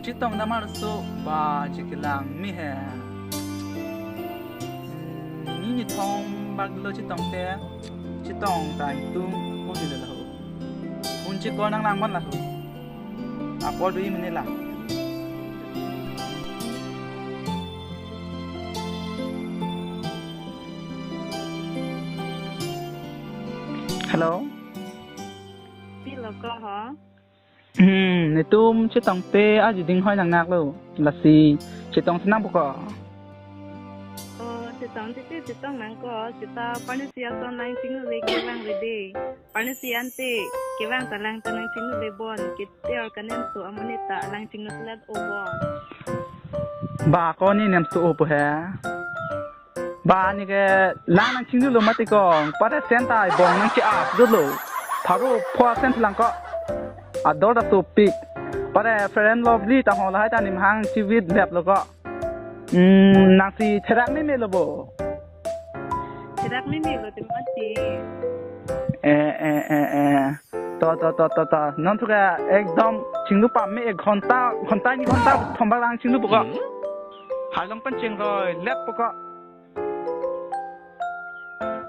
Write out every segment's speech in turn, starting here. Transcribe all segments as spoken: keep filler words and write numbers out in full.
Chetong damar so ba chekelang me he. Nini nithom bak lo chetong te, chetong ta ingtung ko dilo laho. Phone chekor nang lang ban laho. Apor dui mene lang. Hello. Pilo ko ho? Hmm, netum chetong pe aji ding hoi nang nak lo. Lasi chetong senang poko. Oh, chetong titi chetong nang ko. Seta pani si ason lang chinglu le kevang le de. Pani si ante kevang ta lang ta lang chinglu le bon. Kete or kanem so amoni ta lang chinglu selat o bon. Ba ko ni nem so o po he. Ba ni ke lang nang chinglu lo mati ko. Pare sen ta bong nang chi ap dut lo. Pharo pho sen lang ko. Ador ta sopik. Pare Fair and Lovely ta ho lahai ta nim hang chivit lep lo ko. Hmm, nang si therak me me lo bo. Therak me me lo te mati. Eh, eh, eh, eh. To, to, to, to, to. Non thu ke ekdom chinglu pame ek ghonta, ghonta ni ghonta thom bak lang chinglu poko. Halong pen chingroi lep poko.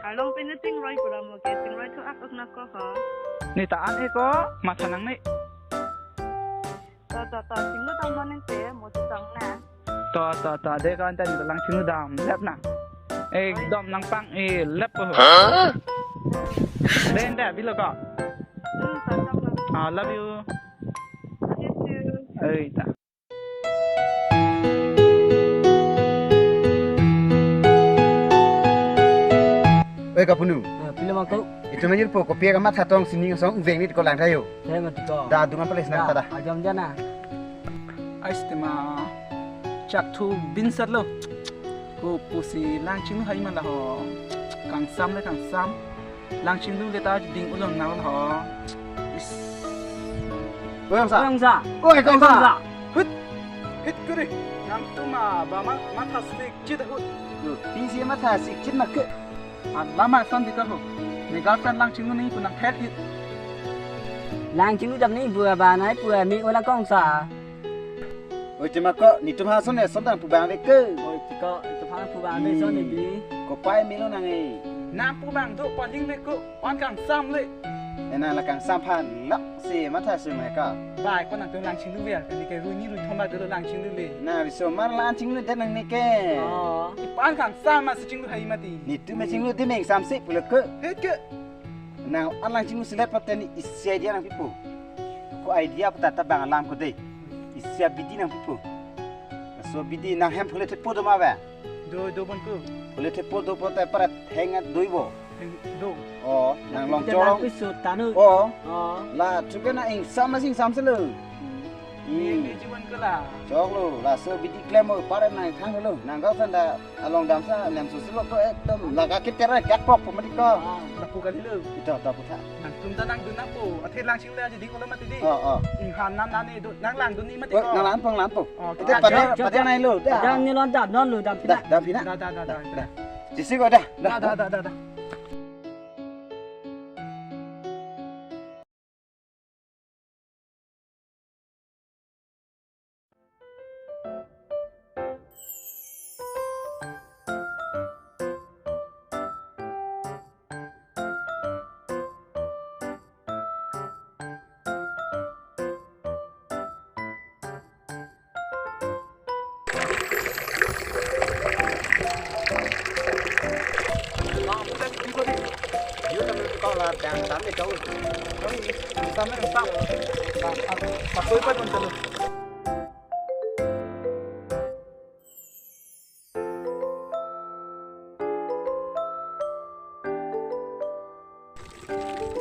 Halong pen chingroi pura mo ke, chingroi thu ak ok na ko ho. Ni ta an e ko, matha nang ni. To, to, to, chinglu tong mo neng te, mo tu tong na. To, to, to, de ko anta ni lang chinglu dam, lep na. Ekdom nang pang e, lep po. Hah? De anta bilo ko. Hmm, to, to, to. Ah, love you. Love you too. Ei ta. Oi, kapunu. Ah, pilo mako. Itum anir po kopi kamatha tong sining asong uveng ni ko lang thayo. Saya mati ko. Da, dungan pales nang ta da. Ajam jana. Ais tema chak thu bin sat lo. Ko pusi lang chinglu hai ma laho. Kangsam le kangsam. Lang chinglu le ta ding ulong na laho. Is. Oi, Kongsa. Kongsa. Oi, Kongsa. Kongsa. Hut. Hut kuri. Nangtum a ba ma matha sik chit hut. Pisi matha sik chit ma ke. An lama son di ka ho. Me girlfriend lang chinglu ni pu nang thek hit. Lang chinglu dam ni pu ba nai pu mi ola Kongsa. Oi, tema ko, netum ha son ne son tang pu bang le ke. Oi, ti ko, netum ha pu bang le son ne bi. Ko pai me lo nang e. Nang pu bang do paling le ko, wan kangsam le. E nang la kangsam phan lo si matha sum he ka. Bai ko nangtum lang chinglu ver, ni ke rui ni rui thom bak do lang chinglu le. Na riso mar lang chinglu det nang ni ke. Oh. Ipan kangsam ma si chinglu hai mati. Netum me chinglu di me ingsam si pu le ke. He ke. Nang an lang chinglu selet paten isi idea nangpipo. Ko idea pu ta ta bang alam ko de. Isi abidi nangpipo. Laso abidi nang hem phule thepo do ma ba? Do, do bon ko. Phule thepo do po ta para heng at doi bo. Heng do. Oh, nang long chorong. Piso tanu. Oh. Oh. La chuke na ingsam na sing sam selo. Hmm. Ni, ni chibon ko la. Chok lo, laso abidi klem mo para nang thang lo. Nang kau san da along dam sa nem susu lo ko ekdom laga ke tera gak pok pemedi ko. Ah, lapu kali lo. Ito, to putha. Nangtum ta nang dun nang po. Athe lang chinglu le aji ding ulo mati di. Oh, oh. Inghan nan nan ni do, nang lang dun ni mati ko. Nang lang pong lang po. Oh, ite kita pada jam, jam, pada jam. Nai lo. Da. Jam ni lon dam non lo dam pina. Da, dam pina. Da, da, da, da, da. Jisi ko da. Da, da, da, da, da.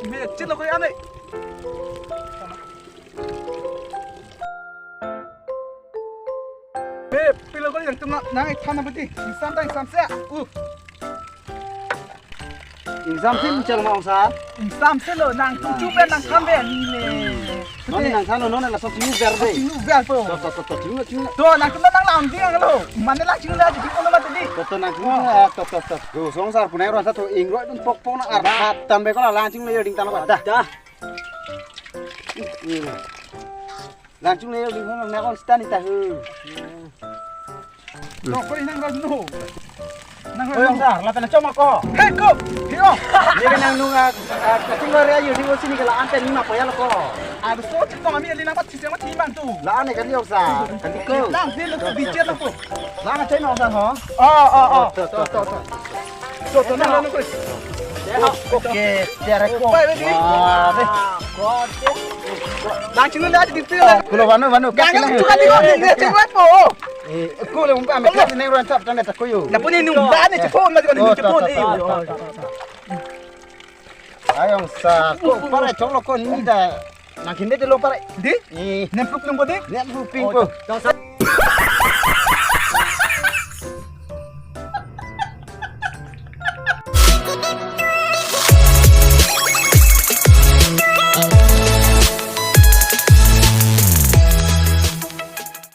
Me chit lo ko ane. Me pilo ko nangtum nang ithana beti. Ingsam ta ingsam se. Uh. Ingsam se muchal ma Kongsa. Ingsam se lo nangtum chup nang tham be ni ne. Non nang than lo non laso chinglu ver de. Chinglu ver po. To, to, to, to, chinglu, chinglu. To nangtum nang lang ding lo. Mane lang chinglu la chinglu lo mati di. To, to, nang chinglu, ah, to, to, to. Go song sar punai ron sa to ingroi dun pok pok na ar hat tan be ko la lang chinglu ding tan lo da. Da. Lang chungle ling hong nang on stand ita hu. Lo ko inang ran no. Nang oi, ran no. Sir, lapen chom ako. Hei ko. Hei o. Neli nang nung a, a, kating lo re ayu di sini ke la-an pen nima poya lo ko. Aduh, so chitong ami ali nang pat sisi amat himan tu. La-an ne kali o sir. Kali ko. Lang hei lo bichar lang ko. Lang chai no sir ho. Oh, oh, oh. To, to, to, to. To, to, nang nang ko. Oke, tiara ko. Pai, pai, pai. Wah, deh. Lang chinu la di tu. Kulo vanu, vanu. Gang kakilang. Itu kan di ko ni cek po. Eh, kulo umpa me kasi neng ran chap tang ta koyo. Lapu ne nung ba ne chek po ma di ko nung chek po. Oh, to, to, to, to, to. Ayong sir, ko pare choklo ko ni da. Nang kinde de lo pare. Di? Eh. Nem puk nung ko di? Nem puk ping ko.